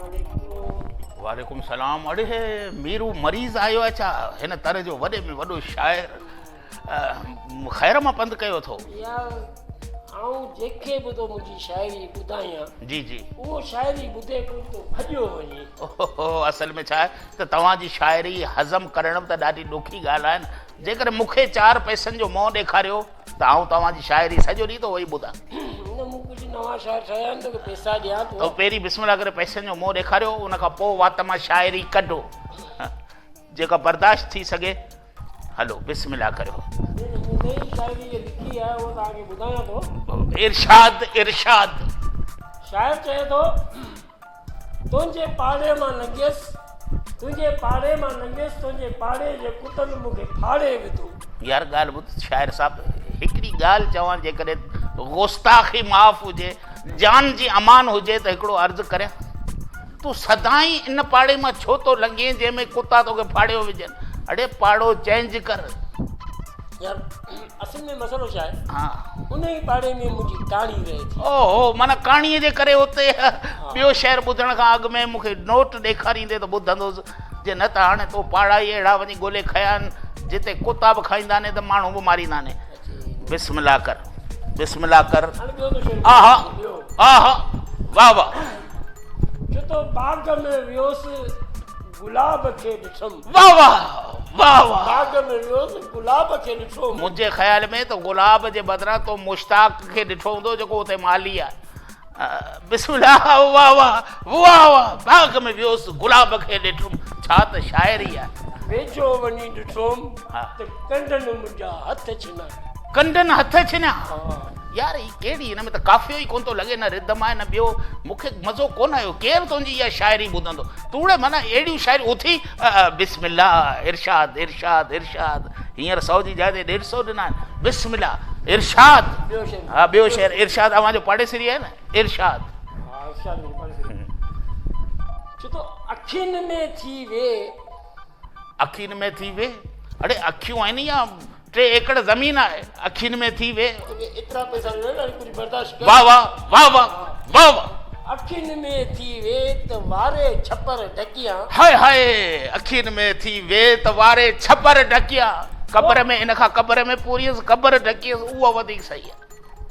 عليڪم. وعليڪم سلام اڙي ميرو مريض آيو آهي ڇا هن تر جو وڏي ۾ وڏو شاعر خير مان پنڌ ڪيو اٿو. يار آئون جيڪي به ٿو منهنجي شاعري ٻڌايان جي جي اهو شاعري ٻڌي ڪونه ٿو ڀڄيو وڃي. اوهو اصل ۾ ڇا آهي ته توهان جي شاعري هضم ڪرڻ به ته ڏاڍي ڏکي ڳالهه آهي نه جيڪڏهن مون کي چار پئسن جو منهن ڏيکاريو ته آئون توهان جي شاعري سڄو ڏينهن ٿو ويهي ٻڌان. نه مون ڪجهه نوان شعر ٺاهيا آهن توکي پئسا ڏيان ٿو. تو پهرين بسم الله ڪري پئسن جو منهن ڏيکاريو ان کان پوء وات مان شاعري ڪڍو جيڪا برداشت ٿي سگهي. هلو بسم الله ڪريو. نه مون نئين شاعري جي لکي آهي اها توهان کي ٻڌايان ٿو. ارشاد ارشاد. شاعر چئي ٿو. تنهنجي پاڙي مان لنگهيس، تنهنجي پاڙي مان لنگهيس، تنهنجي پاڙي جي ڪتن مون کي ڦاڙي وڌو. يار ڳالهه ٻڌ شاعر صاحب هڪڙي ڳالهه چوان جيڪڏهن گستاخي معاف هجي جان جي امان هجي ته هڪڙو عرض ڪريان تون سدائين ان پاڙي مان ڇو ٿو لنگهين جنهن ۾ ڪتا توکي ڦاڙيو وجهن اڙي پاڙو چينج ڪر. يار اصل ۾ مسئلو ڇا آهي ها ان ئي پاڙي ۾ منهنجي ڪاڻي رهي ٿي. اوهو معنيٰ ڪاڻيء جي ڪري اتي ٻيو شعر ٻڌڻ کان اڳ ۾ مون کي نوٽ ڏيکاريندي ته ٻڌندس جي نه ته هاڻي تو پاڙا ئي اهڙا وڃي ڳولي کنيا آهن جتي ڪتا به کائيندا ني ته ماڻهو به ماريندا ني بسم الله ڪر بسم الله ڪر آها آها واه واه. چتو باغ ۾ ويوس گلاب کي ڏٺم. واه واه واه واه. باغ ۾ ويوس گلاب کي ڏٺو. منهنجي خيال ۾ ته گلاب جي بدران تو مشتاق کي ڏٺو هوندو جيڪو اتي مالهي آهي. بسم الله واه واه واه واه باغ ۾ ويوس گلاب کي ڏٺم ڇا ته شاعري آهي. ويجهو وڃي ڏٺوم ته ڪنڊن منهنجا هٿ ڇنا. ڪنڊن هٿ ڇنا. يار هي ڪهڙي هن ۾ ته قافيو ئي ڪونه ٿو لڳي نه ردم آهي نه ٻيو مون کي مزو ڪونه آيو ڪير تنهنجي اها شاعري ٻڌندو توڙي معنيٰ اهڙيون شاعريون اٿي بسم الله ارشاد ارشاد ارشاد هينئر سئو جي جاء تي ڏيڍ سئو ڏنا آهن بسم الله ارشاد ها ٻيو شعر ارشاد اوهان جو پاڙيسري آهي نه ارشاد ها ارشاد منهنجو پاڙيسري چي ٿو اکين ۾ ٿي وي اکين ۾ ٿي وي اڙي اکيون آهن يا ٽي ايڪڙ زمين آهي اکين ۾ ٿي وي. توکي ايترا پئسا ڏنا آهن ڪجهه برداشت ڪر. واه واه واه واه واه واه. اکين ۾ ٿي وي ته واري ڇپر ڍڪيان. هاء هاء اکين ۾ ٿي وي ته واري ڇپر ڍڪيان. قبر ۾ ان کان قبر ۾ پورينس قبر ڍڪينس اهو وڌيڪ صحيح آهي.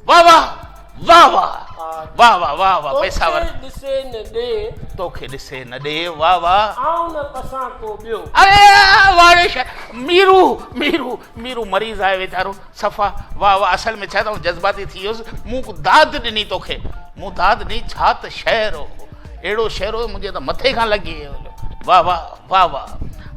واه واه واه واه واه واه واه واه پئسا ور. توکي ڏسي نه ڏي. توکي ڏسي نه ڏي واه واه. آئون نه پسان ڪو ٻيو. اري واه ڙي ميرو ميرو ميرو مريض آهي ويچارو صفا واه واه اصل ۾ ڇا ته آئون جذباتي ٿي ويس مون داد ڏني توکي مون داد ڏني ڇا ته شعر هو اهڙو شعر هو منهنجي ته مٿي کان لڳي ويو واه واه واه واه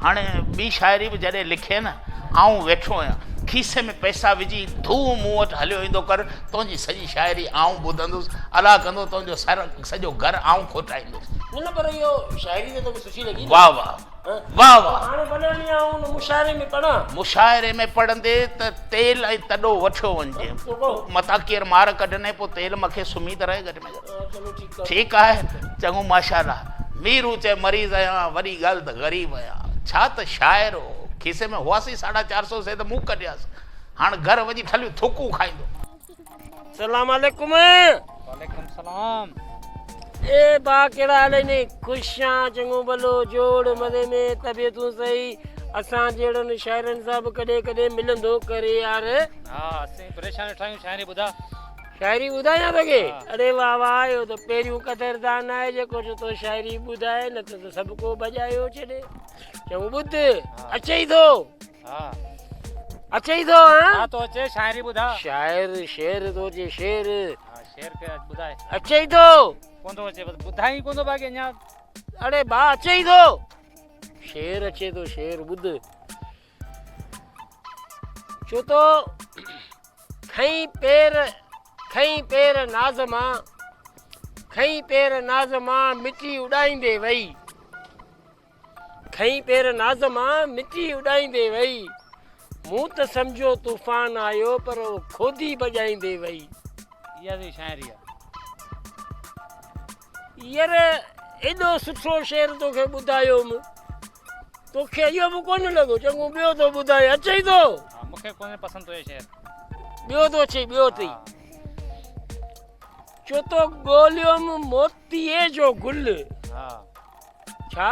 هاڻي ٻي شاعري به جڏهن لکين نه آئون ويٺو آهيان کيسي ۾ پئسا وجهي ڌو مون وٽ هليو ايندو ڪر تنهنجي سڄي شاعري آئون ٻڌندس الله ڪندو تنهنجو سر سڄو گهر آئون کوٽائيندس. نه نه پر اهو شاعري ته توکي سٺي لڳي نه. واه واه واه واه. هاڻي ڀلي وڃي آئون ان مشاعري ۾ پڙهان. مشاعري ۾ پڙهندي ته تيل ۽ تڏو وٺيو وڃجي متان ڪير مار ڪڍنئي پوء تيل مکي سمهي ته رهي گهٽ ۾ گهٽ. ٺيڪ آهي چڱو ماشاءالله. ميرو چئي مريض آهيان وڏي ڳالهه ته غريب آهيان. ڇا ته شاعر هو. کيسي ۾ هئاسين ساڍا چار سو سي ته مون ڪڍياس. هاڻ گهر وڃي ٺلهيون ٿڪون کائيندو. سلام عليڪم. وعليڪم سلام. اي با ڪهڙا حال آهن خوش آن چڱو ڀلو جوڙ مزي ۾ طبيعتون صحيح اسان جهڙن شاعرن سان به ڪڏهن ڪڏهن ملندو ڪر يار. ها اسين پريشان ويٺا آهيون شاعري ٻڌا. شاعري ٻڌايان توکي اڙي واه واه اهو ته پهريون قدردان آهي جيڪو چو ٿو شاعري ٻڌائي نه ته سڀ ڪو ڀڄايو ڇڏي چڱو ٻڌ اچئي ٿو ها اچئي ٿو ها ها تو اچي شاعري ٻڌا شاعر شعر ٿو اچي شعر ها شعر کي ٻڌائي اچئي ٿو ڪون ٿو اچي بس ٻڌائي ڪون ٿو باقي اڃا اڙي با اچئي ٿو شعر اچي ٿو شعر ٻڌ ڇو ته کئين پير کئين پير ناز مان کئين پير ناز مان مٽي اڏائيندي وئي کئين پير ناز مان مٽي اڏائيندي وئي مون ته سمجهيو طوفان آيو پر هو کودي ڀڄائيندي وئي. اها به شاعري آ. ير ايڏو سٺو شعر توکي ٻڌايوم توکي اهو به ڪونه لڳو چڱو ٻيو ٿو ٻڌائين اچئي ٿو. ها مونکي ڪونه پسند تو اهي شعر. ٻيو ٿو اچئي ٻيو اٿئي. چو ٿو ڳوليوم موتيي جو گل. ها. ڇا؟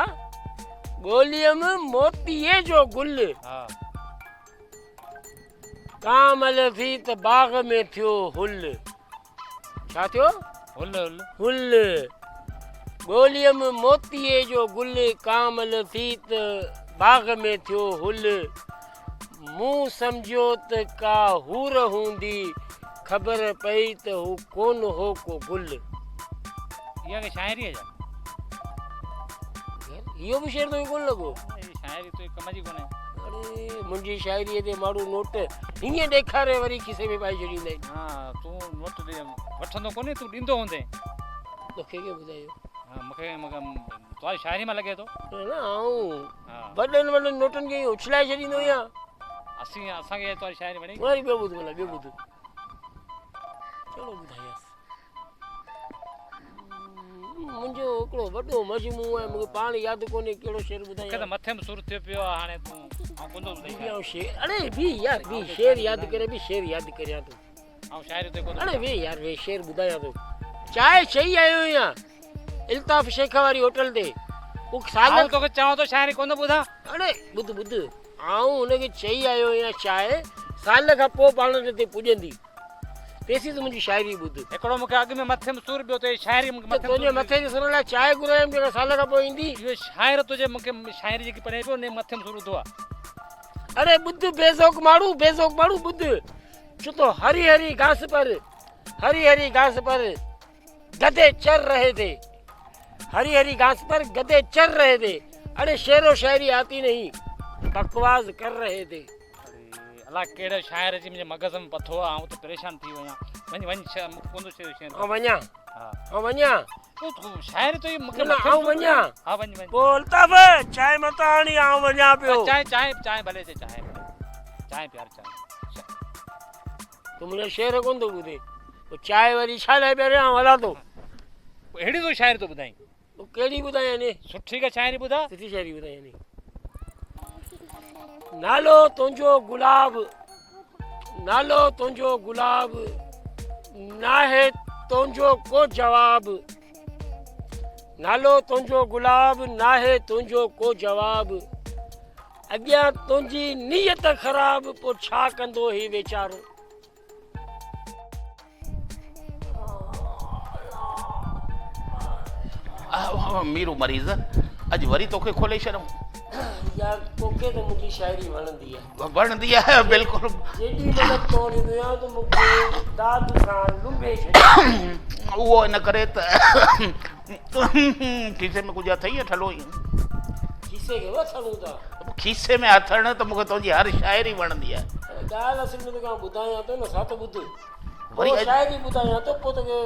ڳوليم موتيي جو گل. ها. ڪامل ٿي ته باغ ۾ ٿيو هل. ڇا ٿيو؟ هل هل. هل. ڳوليم موتيي جو گل ڪامل ٿي ته باغ ۾ ٿيو هل. مون سمجهيو ته ڪا حور هوندي، خبر پئي ته هو ڪونه هو ڪو گل. اها ڪا شاعري آهي ڇا؟ يار اهو به شعر توکي ڪونه لڳو؟ اهڙي شاعري تنهنجي ڪم جي ڪونهي. اڙي منهنجي شاعريء تي ماڻهو نوٽ هيئن ڏيکاري وري کيسي ۾ پائي ڇڏيندا آهن. ها تون نوٽ وٺندو ڪونهين تون ڏيندو هوندين. توکي ڪنهن ٻڌايو؟ ها مونکي تنهنجي شاعري مان لڳي ٿو. نه نه آئون وڏن وڏن نوٽن کي ائين اڇلائي ڇڏيندو آهيان. اسين اسان کي تنهنجي شاعري وڻي. وري ٻيو ٻڌ ڀلا ٻيو ٻڌ. ڪهڙو ٻڌايانس. منهنجو هڪڙو وڏو مجموعو آهي مون کي پاڻ ياد ڪونهي ڪهڙو شعر ٻڌايان. مون کي ته مٿي ۾ سور ٿيو پيو آهي هاڻي تون آئون ڪونه ٿو ٻڌائين. شعر اڙي بيهه يار بيهه شعر ياد ڪري بيهه شعر ياد ڪريان ٿو. آئون شاعري تي ڪونه اڙي ويهه يار ويهه شعر ٻڌايان ٿو. چانهه چئي آيو آهيان الطاف شيخ واري هوٽل تي. هو سال آئون توکي چوان ٿو شاعري ڪونه ٻڌان. اڙي ٻڌ ٻڌ آئون هن کي چئي آيو آهيان چانهه سال کان پوء پاڻ تي پڄندي. تيسين تون منهنجي شاعري ٻڌ. هڪڙو مون کي اڳ ۾ مٿي ۾ سور ٻيو ته هي شاعري مون کي مٿي ۾ سور تنهنجي مٿي جي سور لاء چانهه گهرايم جيڪا سال کان پوء ايندي. اهو شاعر تنهنجي مون کي شاعري جيڪي پڙهائي پيو ان مٿي ۾ سور وڌو آهي. اڙي ٻڌ بي ذوق ماڻهو بي ذوق ماڻهو ٻڌ. ڇو تو هري هري گهاس پر هري هري گهاس پر گڌي چر رهي ٿي هري هري گهاس پر گڌي چر رهي ٿي اڙي شعر و شاعري آتي نهين بڪواس ڪر رهي ٿي. اڙي الا ڪهڙو شاعر اچي منهنجي مغز ۾ پٿو آ آئون ته پريشان ٿي ويو آهيان وڃ وڃ مون کي ڪونه ٿو شعر شعر آئون وڃان ها آئون وڃان تون شاعر تو مون کي نه آئون وڃان ها وڃ وڃ پوء الطاف چانهه متان آڻي آئون وڃان پيو چانهه چانهه چانهه ڀلي اچي چانهه چانهه پيار چانهه تون منهنجو شعر ڪونه ٿو ٻڌين پوء چانهه وري ڇا لاء پياريان آئون هلان ٿو پوء اهڙي ٿو شاعري ٿو ٻڌائين پوء ڪهڙي ٻڌايان ني سٺي ڪا شاعري ٻڌا سٺي شاعري ٻڌايان ني نالو تنهنجو گلاب نالو تنهنجو گلاب ناهي تنهنجو ڪو جواب نالو تنهنجو گلاب ناهي تنهنجو ڪو جواب اڳيان تنهنجي نيت خراب پوء ڇا ڪندو هي ويچارو. ميرو مريض اڄ وري توکي کولي ڇڏيائون. يار توکي ته منهنجي شاعري وڻندي آهي. وڻندي آهي بلڪل. جيڏي مهل تون ڏيندو آهيان ته مون کي داد سان لنبي ڇڏيندو. اهو ان ڪري ته کيسي ۾ ڪجهه اٿئي يا ٺلهو ئي؟ کيسي کي به هٿ هڻون ٿا. کيسي ۾ هٿ هڻ ته مون کي تنهنجي هر شاعري وڻندي آهي. ڳالهه اصل ۾ توکي آئون ٻڌايان ٿو نه سا ته ٻڌ. وري شاعري ٻڌايان ٿو پوء توکي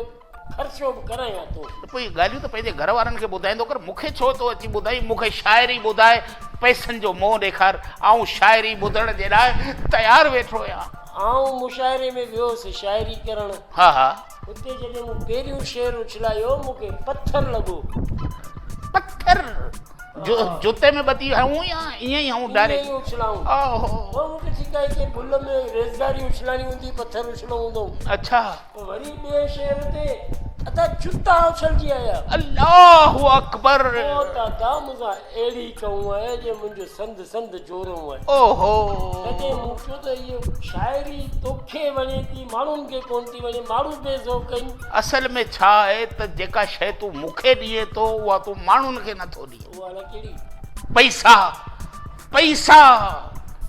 خرچو به ڪرايان ٿو. ته پوء اهي ڳالهيون ته پنهنجي گهر وارن کي ٻڌائيندو ڪر، مون کي ڇو ٿو اچي ٻڌائين؟ مون کي شاعري ٻڌاء، پئسن جو منهن ڏيکار، آئون شاعري ٻڌڻ جي لاء تيار ويٺو آهيان. آئون مشاعري ۾ ويوس شاعري ڪرڻ. ها ها. اتي جڏهن مون پهريون شعر اڇلايو، مون کي پٿر لڳو. پٿر؟ جتي ۾ ٻڌي هنئون يا ائين ئي هنئون ڊائريڪٽ؟ ائين ئي اڇلائون. پوء مون کي ٺيڪ آهي ڪي ڀل ۾ ريزگاري اڇلائڻي هوندي، پٿر اڇلو هوندو. اڇا. پوء وري ٻئي شعر تي ادا جتا اڇلجي آيا. الله اڪبر. پوء ته ادا مون سان اهڙي ڪئون آهي جي منهنجو سنڌ سنڌ جورئون آهي. اوهو. تڏهن مون چيو ته هيء شاعري توکي وڻي ٿي ماڻهن کي ڪونه ٿي وڻي، ماڻهو بي ذوق آهن. اصل ۾ ڇا آهي ته جيڪا شيء تون مون کي ڏئين ٿو اها تون ماڻهن کي نه ٿو ڏئين. اها الائي ڪهڙي؟ پئسا، پئسا،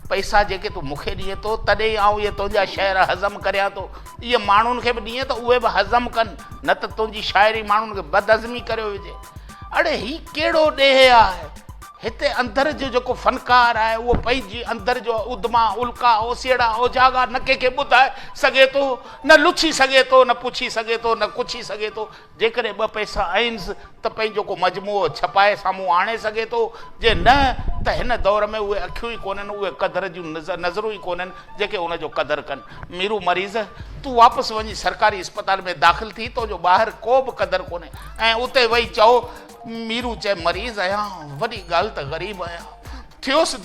پئسا جيڪي تون مون کي ڏئين ٿو تڏهن آئون اهي تنهنجا شعر هضم ڪريان ٿو. اهي ماڻهن کي به ڏئين ته اهي به هضم ڪن، نه ته تنهنجي شاعري ماڻهن کي بدهضمي ڪريو وجهي. اڙي هي ڪهڙو ڏيهه آهي؟ هتي اندر جو جيڪو فنڪار آهي اهو پنهنجي اندر جو اڌما، الڪا، اوسيئڙا، اوجاڳا نه ڪنهن کي ٻڌائي سگهي ٿو، نه لڇي سگهي ٿو، نه پڇي سگهي ٿو، نه ڪڇي سگهي ٿو. جيڪڏهن ٻه پئسا آهنس ته پنهنجو ڪو مجموعو ڇپائي سامهون آڻي سگهي ٿو، جي نه ته هن دور ۾ اهي اکيون ئي ڪونهن، اهي قدر جون نظرون ئي ڪونهن جيڪي ان جو قدر ڪن. ميرو مريض، تون واپس وڃي سرڪاري اسپتال ۾ داخل ٿي، تنهنجو ٻاهر ڪو به قدر ڪونهي ۽ اتي وئي چئو، ميرو چئي مريض آهيان، وڏي ڳالهه ته غريب آهيان. ٿيس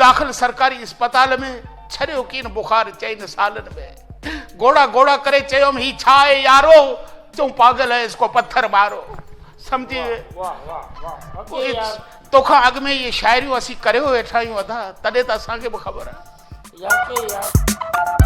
داخل سرڪاري اسپتال ۾، ڇڏيو ڪين بخار چئن سالن ۾. گهوڙا گهوڙا ڪري چيم هي ڇا آهي يارو، چئون پاڳل هي اس ڪو پٿر مارو. سمجهي ويو. واه واه واه واقعي يار. توکان اڳ ۾ اهي شاعريون اسين ڪريو ويٺا آهيون ادا، تڏهن ته اسان کي به خبر آهي. واقعي يار.